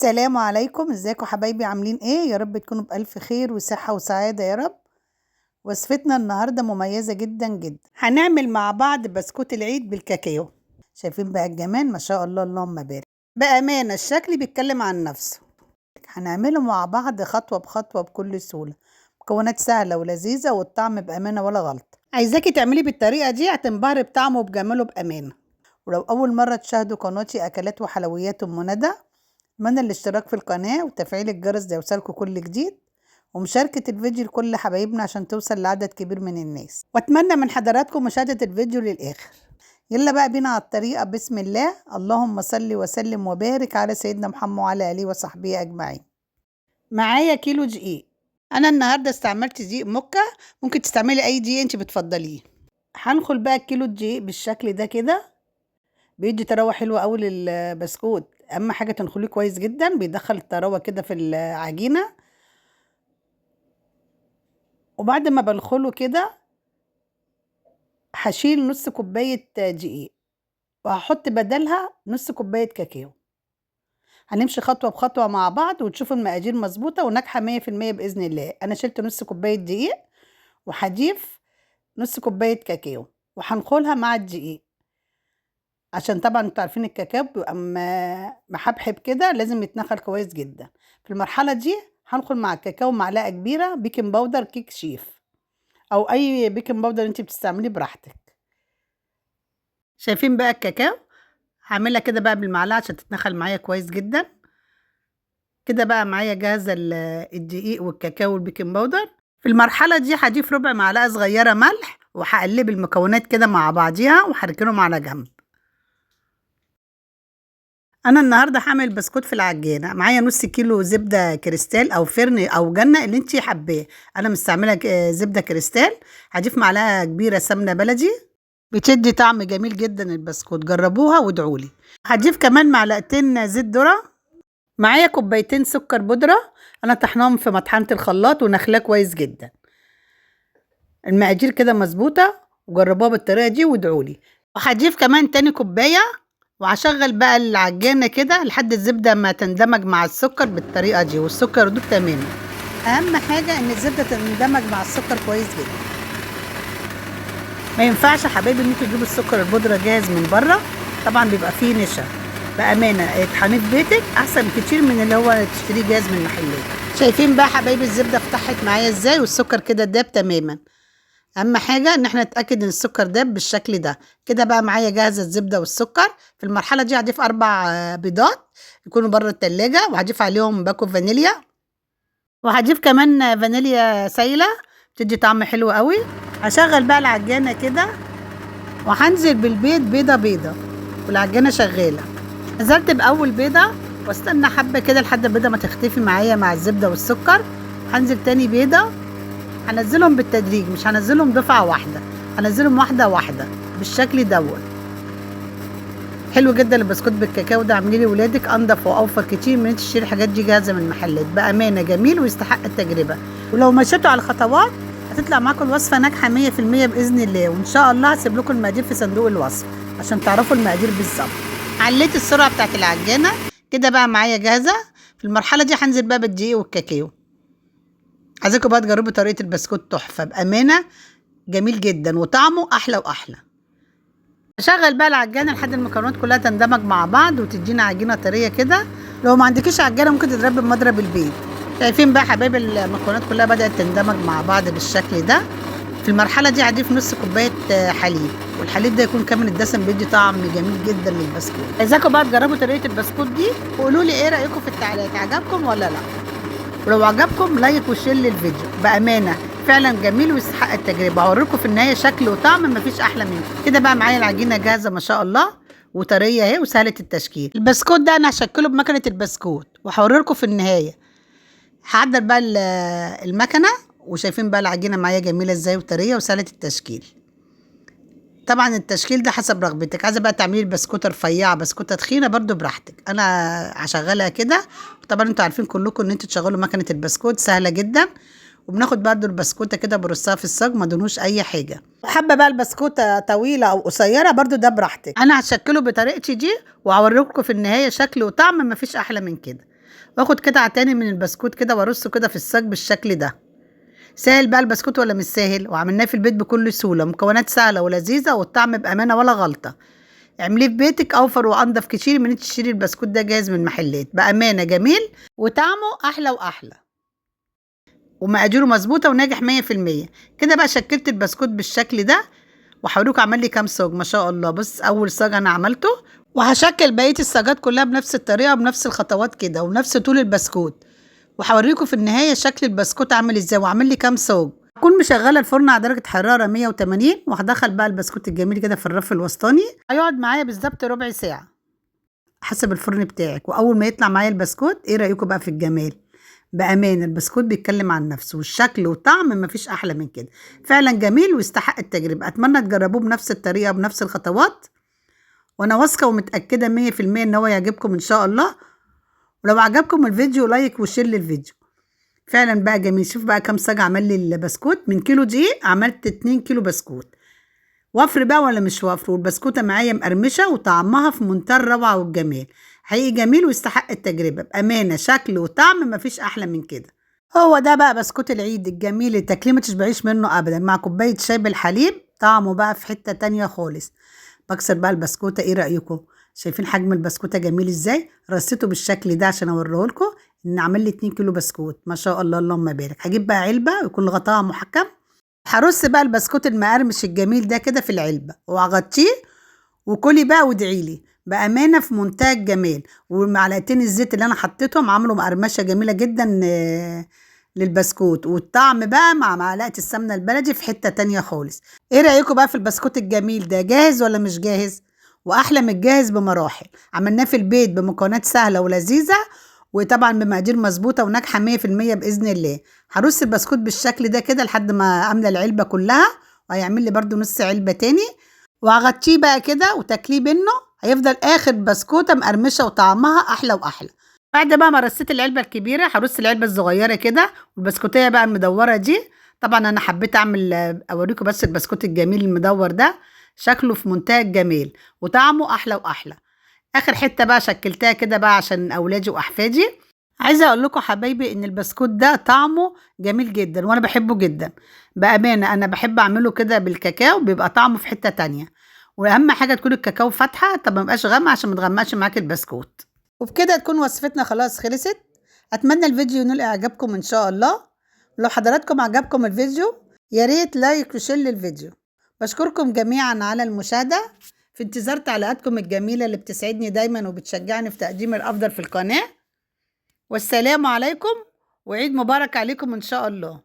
السلام عليكم، ازيكم حبايبي؟ عاملين ايه؟ يا رب تكونوا بألف خير وصحة وسعادة يا رب. وصفتنا النهاردة مميزة جدا جدا، هنعمل مع بعض بسكوت العيد بالكاكاو. شايفين بقى الجمال؟ ما شاء الله اللهم بارك. بأمانة الشكل بيتكلم عن نفسه. هنعمله مع بعض خطوة بخطوة بكل سهولة، مكونات سهلة ولذيذة والطعم بأمانة ولا غلط. عايزاكي تعملي بالطريقة دي هتنبهري بطعمه وبجماله بأمانة. ولو أول مرة تشاهدوا قناتي أكلات وحلويات أم ندى، أتمنى الاشتراك في القناة وتفعيل الجرس ده يوصلكوا كل جديد، ومشاركة الفيديو لكل حبايبنا عشان توصل لعدد كبير من الناس. وأتمنى من حضراتكم مشاهدة الفيديو للآخر. يلا بقى بينا على الطريقة. بسم الله، اللهم صل وسلم وبارك على سيدنا محمد وعلى آله وصحبه أجمعين. معايا كيلو دقيق، أنا النهاردة استعملت دقيق موكا، ممكن تستعملي أي دقيق أنت بتفضليه. هنخل بقى الكيلو الدقيق بالشكل ده كده، بيدي طراوة حلوة أوي للبسكوت. أهم حاجة تنخليه كويس جدا، بيدخل الطراوة كده في العجينة. وبعد ما بنخله كده هشيل نص كوباية دقيق وهحط بدلها نص كوباية كاكاو. هنمشي خطوة بخطوة مع بعض وتشوفوا المقادير مظبوطة وناجحة 100% بإذن الله. أنا شلت نص كوباية دقيق وهضيف نص كوباية كاكاو وهنخلها مع الدقيق، عشان طبعا انتوا عارفين الكاكاو بيبقى محبحب كده، لازم يتنخل كويس جدا. في المرحلة دي هنخل مع الكاكاو معلقة كبيرة baking powder كيك شيف، أو أي baking powder انت بتستعمليه براحتك. شايفين بقى الكاكاو؟ هعملها كده بقى بالمعلقة عشان تتنخل معايا كويس جدا. كده بقى معايا جاهزة الدقيق والكاكاو وال baking powder. في المرحلة دي هضيف ربع معلقة صغيرة ملح، وهقلب المكونات كده مع بعضيها وهركنهم على جنب. انا النهارده هعمل بسكوت في العجينة. معايا نص كيلو زبدة كريستال او فرن او جنة اللي انتي حباه، انا مستعملة زبدة كريستال. هضيف معلقه كبيرة سمنه بلدي، بتدي طعم جميل جدا البسكوت، جربوها وادعولي. هضيف كمان معلقتين زيت ذره. معايا كوبايتين سكر بودره، انا طحناهم في مطحنه الخلاط ونخلاه كويس جدا. المقادير كده مظبوطة، وجربوها بالطريقة دي وادعولي. وهضيف كمان تاني كوباية، وهشغل بقى العجانه كده لحد الزبدة ما تندمج مع السكر بالطريقة دي، والسكر يدوب تماما. اهم حاجة ان الزبدة تندمج مع السكر كويس جدا. ما ينفعش يا حبايبي ان انتوا تجيبوا السكر البودره جاهز من بره، طبعا بيبقى فيه نشا. بامانه اطحنيه في بيتك احسن كتير من اللي هو تشتريه جاهز من المحلات. شايفين بقى حبايبي الزبدة فتحت معايا ازاي، والسكر كده داب تماما. اهم حاجة ان احنا نتاكد ان السكر داب بالشكل ده كده. بقى معايا جاهزة الزبدة والسكر. في المرحلة دي هضيف 4 بيضات يكونوا بره التلاجة، وهضيف عليهم باكو فانيليا، وهضيف كمان فانيليا سايله بتدي طعم حلو قوي. هشغل بقى العجانه كده، وهنزل بالبيض بيضة بيضة والعجانه شغالة. نزلت باول بيضة واستنى حبه كده لحد البيضة ما تختفي معايا مع الزبدة والسكر. هنزل تاني بيضة، هنزلهم بالتدريج، مش هنزلهم دفعة واحدة، هنزلهم واحدة واحدة بالشكل دوت. حلو جدا البسكوت بالكاكاو ده، اعمليه لولادك، انضف واوفر كتير من انت تشتري الحاجات دي جاهزة من المحلات. بأمانة جميل ويستحق التجربة، ولو مشيتوا على الخطوات هتطلع معاكم الوصفة ناجحة 100% بإذن الله. وإن شاء الله هسيب لكم المقادير في صندوق الوصف عشان تعرفوا المقادير بالظبط. عليت السرعة بتاعت العجانة كده بقى معايا جاهزة. في المرحلة دي هنزل بقى بالدقيق والكاكاو. عايزاكم بقى تجربوا طريقة البسكوت، تحفة بأمانة، جميل جدا وطعمه أحلى وأحلى. شغل بقى العجانة لحد المكونات كلها تندمج مع بعض وتدينا عجينة طرية كده. لو ما عندكيش عجانة ممكن تضربي بمضرب البيض. شايفين بقى حبايبي المكونات كلها بدأت تندمج مع بعض بالشكل ده. في المرحلة دي هضيف نص كوباية حليب، والحليب ده يكون كامل الدسم، بيدي طعم جميل جدا للبسكوت. عايزاكم بقى تجربوا طريقة البسكوت دي وقولوا لي ايه رأيكم في التعليقات، عجبكم ولا لا؟ ولو عجبكم like و share للفيديو، بأمانة فعلا جميل ويستحق التجربة. هوريكم في النهاية شكل وطعم مفيش أحلى منه. كده بقى معايا العجينة جاهزة ما شاء الله، وطرية اهي وسهلة التشكيل. البسكوت ده أنا هشكله بمكنة البسكوت وهوريلكم في النهاية. هعدل بقى المكنة، وشايفين بقى العجينة معايا جميلة ازاي وطرية وسهلة التشكيل. طبعا التشكيل ده حسب رغبتك، عايزه بقى تعملي البسكوته رفيعة بسكوته تخينة برضو براحتك. انا هشغلها كده، طبعا انتوا عارفين كلكم ان انتوا تشغلوا مكنه البسكوت سهلة جدا. وبناخد برضو البسكوته كده برصها في الصاج، ما دونوش اي حاجة. حابة بقى البسكوته طويلة او قصيرة برضو ده براحتك. انا هشكله بطريقتي دي وهوريكم في النهاية شكل وطعم مفيش احلى من كده. واخد قطعه تاني من البسكوت كده وارصه كده في الصاج بالشكل ده. سهل بقى البسكوت ولا مش سهل؟ وعملناه في البيت بكل سهولة، مكونات سهلة ولذيذه والطعم بامانه ولا غلطه. اعمليه في بيتك اوفر وانضف كتير من تشتري البسكوت ده جاهز من محلات، بامانه جميل وطعمه احلى واحلى ومقاديره مظبوطة وناجح 100%. كده بقى شكلت البسكوت بالشكل ده وهوريكم عمل لي كام صاج ما شاء الله. بص اول صاج انا عملته، وهشكل بقية الصاجات كلها بنفس الطريقة وبنفس الخطوات كده ونفس طول البسكوت، وهوريكم في النهاية شكل البسكوت عامل ازاي وعامل لي كام صاج. هكون مشغله الفرن على درجه حرارة 180، وهدخل بقى البسكوت الجميل كده في الرف الوسطاني. هيقعد معايا بالظبط ربع ساعة حسب الفرن بتاعك. واول ما يطلع معايا البسكوت، ايه رايكم بقى في الجمال؟ بأمانة البسكوت بيتكلم عن نفسه، والشكل والطعم مفيش أحلى من كده. فعلا جميل ويستحق التجربة. أتمنى تجربوه بنفس الطريقة بنفس الخطوات، وأنا واثقة ومتأكدة 100% إن هو يعجبكم إن شاء الله. ولو عجبكم الفيديو like و share للفيديو. فعلا بقى جميل. شوف بقى كام صاج عمل لي البسكوت. من كيلو دقيق عملت 2 كيلو بسكوت. وفر بقى ولا مش وفر؟ والبسكوتة معايا مقرمشة وطعمها في منتهى الروعة والجمال. حقيقي جميل ويستحق التجربة بأمانة، شكل وطعم مفيش أحلى من كده. هو ده بقى بسكوت العيد الجميل اللي تاكليه ما تشبعيش منه أبدا، مع كوباية شاي بالحليب، طعمه بقى في حتة تانية خالص. بكسر بقى البسكوتة، ايه رأيكم؟ شايفين حجم البسكوتة جميل ازاي؟ رصيته بالشكل ده عشان اوريهولكم ان عمل لي 2 كيلو بسكوت ما شاء الله اللهم بارك. هجيب بقى علبة ويكون غطاها محكم. هرص بقى البسكوت المقرمش الجميل ده كده في العلبة وهغطيه، وكلي بقى وادعي لي بأمانة في منتهى الجمال. ومعلقتين الزيت اللي أنا حطيتهم عملوا مقرمشة جميلة جدا للبسكوت، والطعم بقى مع معلقة السمنة البلدي في حتة تانية خالص. ايه رأيكم بقى في البسكوت الجميل ده؟ جاهز ولا مش جاهز؟ وأحلى من الجاهز بمراحل. عملناه في البيت بمكونات سهلة ولذيذة، وطبعا بمقادير مظبوطة وناجحة 100% بإذن الله. هرص البسكوت بالشكل ده كده لحد ما أملى العلبة كلها، وهيعمل لي برده نص علبة تاني، وهغطيه بقى كده وتاكليه منه. هيفضل اخر بسكوته مقرمشه وطعمها احلى واحلى. بعد بقى ما رصيت العلبة الكبيرة هرص العلبة الصغيرة كده، والبسكوتيه بقى المدوره دي. طبعا انا حبيت اعمل اوريكم بس البسكوت الجميل المدور ده، شكله في منتهى الجمال وطعمه احلى واحلى. اخر حتة بقى شكلتها كده بقى عشان اولادي واحفادي. عايزه اقول لكم حبايبي ان البسكوت ده طعمه جميل جدا وانا بحبه جدا بامانه. انا بحب اعمله كده بالكاكاو، بيبقى طعمه في حتة تانية. واهم حاجة تكون الكاكاو فاتحة، طب ما يبقاش غامق عشان ما تغمقش معاك البسكوت. وبكده تكون وصفتنا خلاص خلصت. اتمنى الفيديو ينال اعجابكم ان شاء الله. ولو حضراتكم عجبكم الفيديو يا ريت like و share للفيديو. بشكركم جميعا على المشاهدة، في انتظار تعليقاتكم الجميلة اللي بتسعدني دايما وبتشجعني في تقديم الافضل في القناة. والسلام عليكم وعيد مبارك عليكم ان شاء الله.